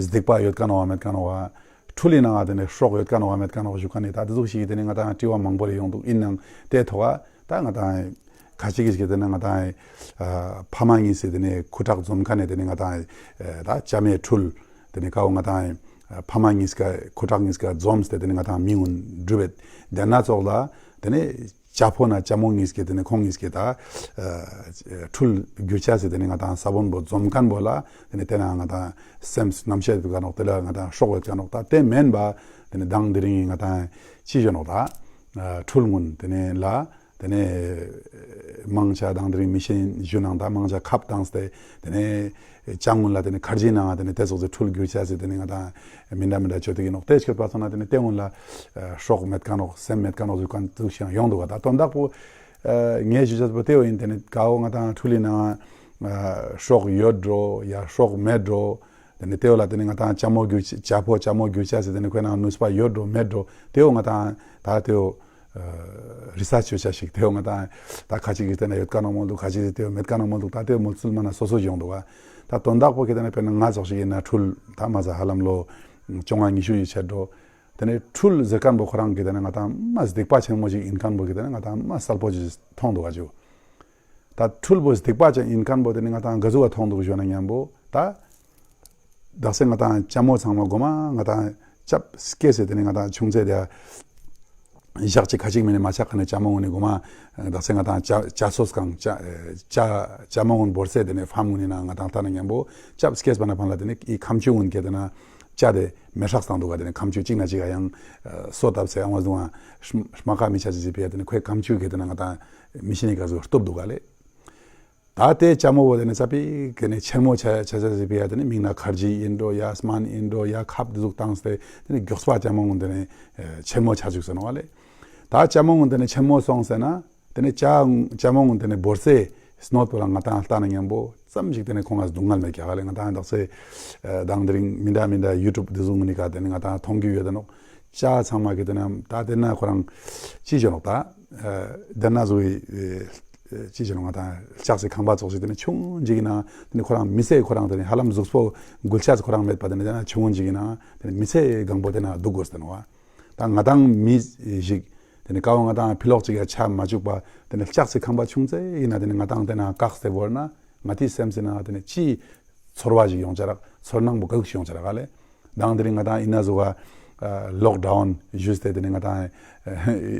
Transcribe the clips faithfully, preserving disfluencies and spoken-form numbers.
སྡིག་པ་ཡོད་ཁན་ནོག་མེད་ཁན་ནོག་ཁྲུལ་ལི་ནང་ང་ཏེ་ནེ་སྲོག་ཡོད་ཁན་ནོག་མེད་ཁན་ནོག་ཞུ་ཁན་ནི་ད་ཏེ་ཟུག་ཞིག་གི་ཏེ་ནེ་ང་ཏང་དྲི་བ་མང་པོ་རེ་ཡོང་དུག། ཨིན་ནའང་ཏེ་ཐོག་ད་ང་ཏང་ཁ་ཅིག་གི་ཏེ་ནེ་ང་ཏང་ཕ་མ་གཉིས་སི་ཏེ་ནེ་ཁུ་ཁྲག་འཛོམས་ཁན་ནི་ཏེ་ནེ་ང་ཏང་ད་ཅ་མའི་ཁྲུལ་ཏེ་ནེ་ཀ་བོ་ང་ཏང་ཕ་མ་གཉིས་ཀ་ཁུ་ཁྲག་གཉིས་ཀ་འཛོམས་ཏེ་ཏེ་ནེ་ང་ཏང་མི་གུན་སྒྲུབ་པེད་ཏེ་ན་ཙོགས་ལ་ཏེ་ནེ་ཅ་ཕོ་ན་ཅ་མོ་གཉིས་ཀེ་ཏེ་ནེ་ཁོང་གཉིས་ཀེ་ད་ཁྲུལ་གྱུར་ཅེས་སི་ཏེ་ནེ་ང་ཏང་ས་བོན་པོ་འཛོམས་ཁན་བོ་ལ་ཏེ་ནེ་ཏེ་ན་ང་ཏང་སེམས་རྣམ་ཤེས་དུག་ག་ནོག། ཏེ་ལ་ང་ཏང་སྲོག་ཡོད་ག་ནོག། ད་ཏེ་མེན་པ་ཏེ་ནེ་མདང་དེ་རིང་ང་ཏང་ཅི་ཞུ་ནོག་ད་ཁྲུལ་གུན་ཏེ་ནེ་ལ་ཏེ་ནེ་མང་ཆེ་མདང་དེ་རིང་མི་ཤེས་ཞུ་ནང་ད་མང་ཆེ་ཁབ་བཏང་སྟེ་ཏེ་ནེ་ཅ་གུན་ལ་ཏེ་ནེ་ཁར་ཇི་ནང་ཏེ་ནེ་ཏེ་ཙོགས་སི་ཁྲུལ་གྱུར་ཅེས་སི་ཏེ་ནེ་ང་ཏང་མི་འདྲ་མི་འདྲ་ཅོ་ཏེ་གི་ནོག། ཏེ་ཤོད་པ་སོང་ན་ཏེ་ནེ་ཏེ་གུན་ལ་སྲོག་མེད་ག་ནོག་སེམས་མེད་ག་ནོག་ཞུ་ཁན་ཙོགས་ཤིག་ཡོང་དུག་ག། ད་དོན་དག་པོ་ངས་ཞུ་ཅེས་པོ་ཏེ་བོ་ཨིན། ཏེ་ནེ་ཀ་བོ་ང་ཏང་ཁྲུལ་ལི་ནང་སྲོག་ཡོད་འགྲོ་ཡ་སྲོག་མེད་འགྲོ། ཏེ་ནེ་ཏེ་བོ་ལ་ཏེ་ནེ་ང་ཏང་ཅ་མོ་གྱུར་ཅ་ཕོ་ཅ་མོ་གྱུར་ཅེས་སི་ཏེ་ནེ་ཁོའི་ནང་ནུས་པ་ཡོད་འགྲོ་མེད་འགྲོ་ཏེ་བོ་ང་ཏང་ད་ཏེ་བོ་རི་སར་ཆི་ཅོ་ཅེས་ཤིག། ཏེ་བོ་ང་ཏང་ད་ཁ་ཅིག་གི་ཏེ་ན་ཡོད་ག་ནོག་མོལ་དུག། ཁ་ཅིག་གི་ཏེ་བོ་མེད་ག་ནོག་མོལ་དུག། ད་ཏེ་བོ་མོལ་ཚུལ་མ་ན་སོ་སོ་ཡོང་དུག་ག། ད་དོན་དག་པོ་གི་ཏེ་ན་དཔེར་ན་ང་ཙོགས་ཤིག་ཨིན་ན་ཁྲུལ་ད་མ་ཟ་ཧ་ལམ་ལོ་བཅོ་ལྔ་ཉི་ཤུ་ཡི་ཆེད་འགྲོ། ཏེ་ནེ་ཁྲུལ་ཟེར་ཁན་བོ་ཁོ་རང་གི་ཏེ་ནེ་ང་ཏང་མ་སྡིག་པ་ཆེན་མོ་ཞིག་ཨིན་ཁན་བོ་གི་ཏེ་ནེ་ང་ཏང་མ་གསལ་པོ་ཞིག་མཐོང་དུག་ག་ཇུ། ད་ཁྲུལ་བོ་སྡིག་པ་ཅན་ཨིན་ཁན་བོ་ཏེ་ནེ་ང་ཏང་ག་ཟུག་ག་མཐོང་དུག་ཞུ་ན་ཉམ་པོ་ད་དག་ས་ང་ཏང་ཅ་མོ་ཚང་མ་གོ་མ་ང་ཏང་ཅབ་སྐྱེས་སེ་ཏེ་ནེ་ང་ཏང་ཆུང་ཚེ་ཏེ་ཞག་ཅིག་ཁ་ཅིག་མ་ནེ་མ་ཆག་ཁན་ནི་ཅ་མོ་གུན་ནི་གོ་མ་དག་ས་ང་ཏང་ཅ་ཅ་སོས་ཁང་ཅ་ཅ་ཅ་མོ་གུན་བོར་སེ་ཏེ་ནེ་ཕམ་གུན་ནི་ནང་ང་ཏང་ལྟ་ན་ཉམ་པོ་ཅབ་སྐྱེས་པ་ན་ཕན་ལ་ཏེ་ནེ་ཨི་ཁམ་ཆུ་གུན་གི་ཏེ་ན་ཅ་ཏེ་མེ་ཧྲག་སྟང་དུག་ག། ཏེ་ནེ་ཁམ་ཆུ་ཅིག་ན་ཅིག་ག་ཡང་སོ་བཏབ་སེ་ཨང་བ་དུང་ང་རྨ་ཁ་མི་ཆ་ཅེས་སི་ཕི་ཡ་ཏེ་ནེ་ཁོའི་ཁམ་ཆུ་གི་ཏེ་ན་ང་ཏང་མི་ཤི་ནི་ག་ཟུག་སྟོབས་དུག་ག་ལེ། ད་ཏེ་ཅ་མོ་བོ་ཏེ་ནེ་ཙ་པིག་ཏེ་ནེ་ཆེན་མོ་ཆ་ཆ་ཆ་ཟེར་བི་ཡ་ཏེ་ནེ་མིང་ན་ཁར་ཇི་ཨིན་འགྲོ་ཡ་སྨན་ཨིན་འགྲོ་ཡ་ཁབ་ཏེ་ཟུག་བཏང་སྟེ་ཏེ་ནེ་མགྱོགས་པ་ཅ་མོ་གུན་ཏེ་ནེ་ཆེན་མོ་ཆ་ཅུག་ཟེར་ནོག་ལེ། ད་ཅ་མོ་གུན་ཏེ་ནེ་ཆེན་མོ་སོང་ཟེར་ན་ཏེ་ནེ་ཅ་ཅ་མོ་གུན་ཏེ་ནེ་བོར་སེ་སྣོད་པོ་ལ་ང་ཏང་ལྟ་ན་ཉམ་པོ་ཙམ་ཞིག་ཏེ་ནེ་ཁོང་ང་སྡུག་བསྔལ་མེད་ཀྱག་ལེ། ང་ཏང་དག་ས་མདང་དེ་རིང་མི་འདྲ་མི་འདྲ་ཡུ་ཊུབ་ཏེ་ཟུག་གུན་ནི་ཀ་ཏེ་ནེ་ང་ཏང་མཐོང་རྒྱུ་ཡོད་ནོག། ཅ་ཚང་མ་གི་ཏེ་ནེ་ད་ཏེ་ན་ཁོ་རང་ཅི་ཞུ་ནོག་ད་ཏེ་ན་ཟུག་གི་ཅི་ཞུ་ནོག་ང་ཏང་ལྕགས་སི་ཁང་པ་ཙོགས་ཤིག་ཏེ་ནེ་ཆུང་ཅིག་གི་ནང་ཏེ་ནེ་ཁོ་རང་མི་ཚེ་ཁོ་རང་ཏེ་ནེ་ཧ་ལམ་གཟུགས་པོ་འགུལ་ཆ་ཁོ་རང་མེད་པ་ཏེ་ནེ་ཏེ་ན་ཆུང་ངུན་ཅིག་གི་ནང་ཏེ་ནེ་མི་ཚེ་གང་པོ་ཏེ་ན་དུག་གོས་ཏེ་ནོག་པ། ད་ང་ཏང་མི་ཞིག་ཏེ་ནེ་ཀ་བོ་ང་ཏང་ཕི་ལོག་ཅིག་ཡ་ཆ་མ་ཅུག་པ་ཏེ་ནེ་ལྕགས་སི་ཁང་པ་ཆུང་ཙེ་ཨིན་ན་ཏེ་ནེ་ང་ཏང་ཏེ་ན་བཀག་སྟེ་བོར་ན་ང་ཏི་སེམས་སི་ནང་ཏེ་ནེ་ཅི་ཚོར་བ་ཞིག་ཡོང་ཆ་རག། ཚོར་སྣང་པོ་ག་ཟུག་ཞིག་ཡོང་ཆ་རག་ལེ། མདང་དེ་རིང་ང་ཏང་ཨིན་ན་ཟུག་ག་ལོག་ཌའུན་ཞུས་ཏེ་ཏེ་ནེ་ང་ཏང་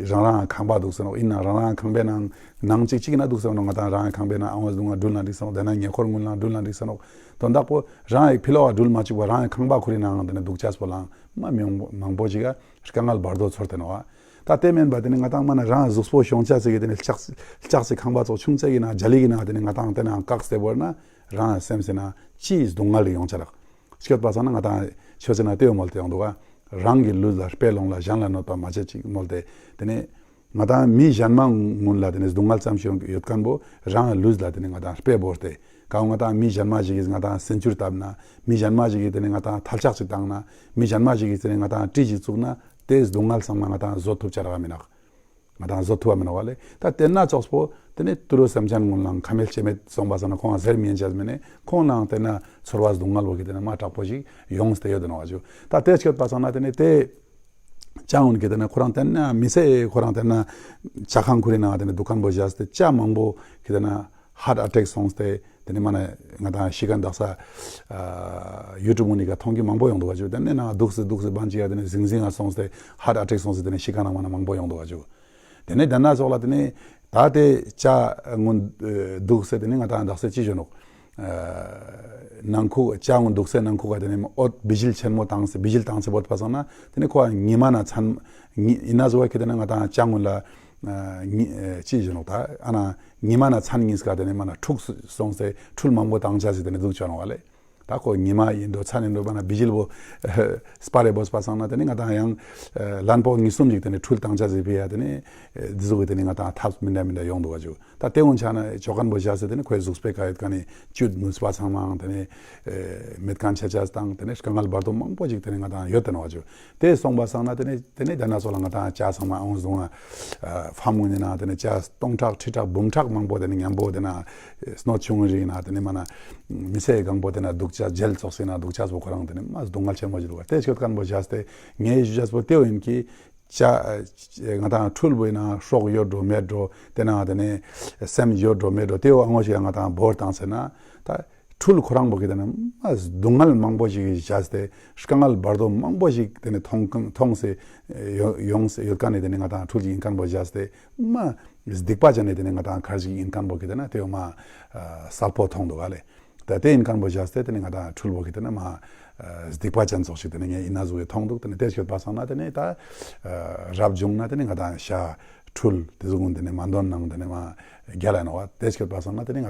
རང་རང་ཁང་པ་དུག་ཟེར་ནོག། ཨིན་ན་རང་རང་ཁང་པའི་ནང་ནང་ཅིག་ཅིག་ན་དུག་ཟེར་ནོག། ང་ཏང་རང་ཁང་པའི་ནང་ཨང་བ་སྡུག་བསྔལ་འགྲུལ་ན་འགྲིག་ཟེར་ནོག། ཏེ་ན་ཉེ་འཁོར་གུན་ལ་འགྲུལ་ན་འགྲིག་ཟེར་ནོག། དོན་དག་པོ་རང་ཡི་ཕི་ལོག་ག་འགྲུལ་མ་ཅུག་པ་རང་ཡི་ཁང་པ་ཁུར་རི་ནང་ཏེ་ནེ་དུག་ཅེས་པོ་ལའང་མ་མང་པོ་ཞིག་ག་དཀའ་ངལ་བར་དོ་ཚོར་ཏེ་ནོག། ད་ཏེ་མེན་པ་ཏེ་ནེ་ང་ཏང་མ་ན་རང་གཟུགས་པོ་ཤོང་ཆ་ཟེར་གི་ཏེ་ནེ་ལྕགས་ལྕགས་སི་ཁང་པ་ཙོགས་ཆུང་ཙེ་གི་ནང་ཇ་ལི་གི་ནང་ཏེ་ནེ་ང་ཏང་ཏེ་ན་བཀག་སྟེ་བོར་ན་རང་སེམས་སི་ནང་ཅི་སྡུག་བསྔལ་ཡོང་ཆ་རག། སྐྱོད་པ་སང་ན་ང་ཏང་ཆོས་སི་ནང་ཏེ་བོ་མོལ་ཏེ་ཡོང་དུག་ག། རང་གི་ལུས་ལ་དཔེ་ལོངས་ལ་གཞན་ལ་གནོད་པ་མ་བྱེད་ཅིག་མོལ་ཏེ་ཏེ་ནེ་ང་ཏང་མི་གཞན་མ་གུན་ལ་ཏེ་ནེ་སྡུག་བསྔལ་ཙམ་ཞིག་ཡོད་ཁན་བོ་རང་ལུས་ལ་ཏེ་ནེ་ང་ཏང་དཔེ་བོར་ཏེ་ཀ་བོ་ང་ཏང་མི་གཞན་མ་ཞིག་གི་ང་ཏང་སེམས་ཚུར་བཏབ་ན་མི་གཞན་མ་ཞིག་གི་ཏེ་ནེ་ང་ཏང་ཐལ་ལྕག་ཅིག་བཏང་ན་མི་གཞན་མ་ཞིག་གི་ཏེ་ནེ་ང་ཏང་གྲི་ཞིག་བཙུགས་ན་ཏེ་སྡུག་བསྔལ་ཚང་མ་ང་ཏང་བཟོད་ཐུབ་ཆ་རག་མི་ནོག། ང་ཏང་བཟོད་ཐུབ་བ་མི་ནོག་ལེ། ད་ཏེ་ན་ཙོགས་པོ་ཏེ་ནེ་ཏུ་རུ་སེམས་ཅན་གུན་ལའང་ཁ་མེད་ལྕེ་མེད་སོང་པ་སང་ན་ཁོང་ཟེར་མི་ཉན་ཅེས་མེད་ནེ་ཁོང་ལའང་ཏེ་ན་ཚོར་བ་སྡུག་བསྔལ་བོ་གི་ཏེ་ན་མ་དྲག་པོ་ཞིག་ཡོངས་ཏེ་ཡོད་དེ་ནོག་ཞུ། ད་ཏེ་སྐྱོད་པ་སང་ན་ཏེ་ནེ་ཏེ་ཅ་གུན་གི་ཏེ་ན་ཁོ་རང་ཏེ་ན་མི་ཚེ་ཁོ་རང་ཏེ་ན་ཇ་ཁང་ཁུར་རི་ནང་ཏེ་ན་དུག་ཁན་བོ་བཞག་སྟེ་ཅ་མང་པོ་གི་ཏེ་ན་ཧརཊ་ཨ་ཊེག་སོང་སྟེ་ཏེ་ནེ་མ་ན་ང་ཏང་ཤི་ཁན་དག་ས་ཡུ་ཊུབ་གུན་ནི་ཀ་མཐོང་རྒྱུ་མང་པོ་ཡོང་དུག་ག་ཞུ། ཏེ་ནེ་ན་དུག་སེ་དུག་སེ་བན་ཅིག་ཡ་ཏེ་ནེ་ཟིང་ཟིང་ང་སོང་སྟེ་ཧརཊ་ཨ་ཊེག་སོང་སྟེ་ཏེ་ནེ་ཤི་ཁན་ནང་མ་ན་མང་པོ་ཡོང་དུག་ག་ཞུ། ཏེ་ནེ་ཏེ་ན་ཙོགས་ལ་ཏེ་ནེ་ད་ཏེ་ཅ་གུན་དུག་སེ་ཏེ་ནེ་ང་ཏང་དག་ས་ཅི་ཞུ་ནོག། ནང་ཁུག་ཅ་གུན་དུག་སེ་ནང་ཁུག་ག་ཏེ་ནེ་འོད་བི་ཇིལ་ཆེན་མོ་བཏང་སེ་བི་ཇིལ་བཏང་སེ་བོར་པ་སང་ན་ཏེ་ནེ་ཁོ་ཉི་མ་ན་ཚན་ཉི་ཨིན་ན་ཟུག་གི་ཏེ་ནེ་ང་ཏང་ཅ་གུན་ལ་ཅི་ཞུ་ནོག་ད་ཨ་ན་ཉི་མ་ན་ཚན་ཉིས་ཀ་ཏེ་ནེ་མ་ན་འཁྲུགས་སོང་སེ་འཁྲུལ་མང་པོ་བཏང་ཆ་སེ་ཏེ་ནེ་དུག་ཅོ་ནོག་ལེ། ད་ཁོ་ཉི་མ་ཨིན་འགྲོ་ཚན་ཨིན་འགྲོ་པ་ན་བི་ཇིལ་བོ་སྤར་རེ་བོས་པ་སང་ན་ཏེ་ནེ་ང་ཏང་ཡང་ལན་པོ་ཉིས་སུམ་ཅིག་ཏེ་ནེ་འཁྲུལ་བཏང་ཆ་སེ་ཕི་ཡ་ཏེ་ནེ་འི་ཟུག་གི་ཏེ་ནེ་ང་ཏང་ཐབས་མི་འདྲ་མི་འདྲ་ཡོང་དུག་ག་ཞུ། ད་ཏེ་གུན་ཆ་ན་ཅོ་ཁན་བོ་བཞག་སེ་ཏེ་ནེ་ཁོའི་གཟུགས་པོའི་ཀ་ཡོད་ཁན་ནི་བཅུད་ནུས་པ་ཚང་མའང་ཏེ་ནེ་མེད་ཁན་ཆ་ཆ་དང་ཏེ་ནེ་དཀའ་ངལ་བར་དོ་མང་པོ་ཅིག་ཏེ་ནེ་ང་ཏང་ཡོད་དེ་ནོག་ཞུ། ཏེ་སོང་པ་སང་ན་ཏེ་ནེ་ཏེ་ནེ་ཏེ་ན་ཙོགས་ལ་ང་ཏང་ཅ་ཚང་མ་ཨང་བཟུང་ང་ཕམ་གུན་ནི་ན་ཏེ་ནེ་ཅ་སྟོང་ཕྲག་ཁྲི་ཕྲག་འབུམ་ཕྲག་མང་པོ་ཏེ་ནེ་ཉམ་པོ་ཏེ་ན་སྣོད་ཆུང་ངུན་རིག་ན་ཏེ་ནེ་མ་ན་མི་ཚེ་གང་པོ་ཏེ་ན་དུག་ ཅ་ཇེལ་ཙོགས་སི་ན་དུག་ཅེས་པོ་ཁོ་རང་ཏེ་ནེ་མ་སྡུག་བསྔལ་ཆེན་མོ་ཞིག་དུག་པ། ཏེ་སྐྱོད་ཁན་བོ་ཞག་སྟེ་ངའི་ཞུ་ཅེས་པོ་ཏེ་བོ་ཨིན་ཀྱི་ཅ་ང་དང་འཕྲུལ་བོ་ཨིན་ན་སྲོག་ཡོད་འགྲོ་མེད་འགྲོ་ཏེ་ན་ཏེ་ནེ་སེམས་ཡོད་འགྲོ་མེད་འགྲོ་ཏེ་བོ་ཨ་ངོ་ཞིག་ང་དང་བོར་བཏང་ཟེར་ན་ད་འཕྲུལ་ཁོ་རང་བོ་གི་ཏེ་ནེ་མ་སྡུག་བསྔལ་མང་པོ་ཞིག་ཞག་སྟེ་དཀའ་ངལ་བར་དོ་མང་པོ་ཞིག་ཏེ་ནེ་མཐོང་མཐོང་སེ་ཡོང་སེ་ཡོད་ཁན་ནི་ཏེ་ནེ་ང་དང་འཕྲུལ་ཞིག་ཨིན་ཁན་བོ་ཞག་སྟེ་མ་སྡིག་པ་ཅན་ནི་ཏེ་ནེ་ང་དང་ཁར་ཞིག་ཨིན་ཁན་བོ་གི་ཏེ་ནེ་ཏེ་བོ་མ་སལ་པོ་མཐོང་དུག་ག་ལེ། ད་ཏེ་ཨིན་ཁན་བོ་ཞག་སྟེ་ཏེ་ནེ་ང་དང་འཕྲུལ་བོ་གི་ཏེ་ནེ་མ་སྡིག་པ་ཅན་ཙོགས་ཤིག་ཏེ་ནེ་ངས་ཨིན་ན་ཟུག་གི་མཐོང་དུག། ཏེ་ནེ་ཏེ་སྐྱོད་པ་སང་ན་ཏེ་ནེ་ད་རབ་བྱུང་ན་ཏེ་ནེ་ང་དང་ཤ་འཕྲུལ་ཏེ་ཟུག་གུན་ཏེ་ནེ་མ་དོན་ནང་ཏེ་ནེ་མ་རྒྱལ་ལ་ནོག་པ། ཏེ་སྐྱོད་པ་སང་ན་ཏེ་ནེ་ང་དང་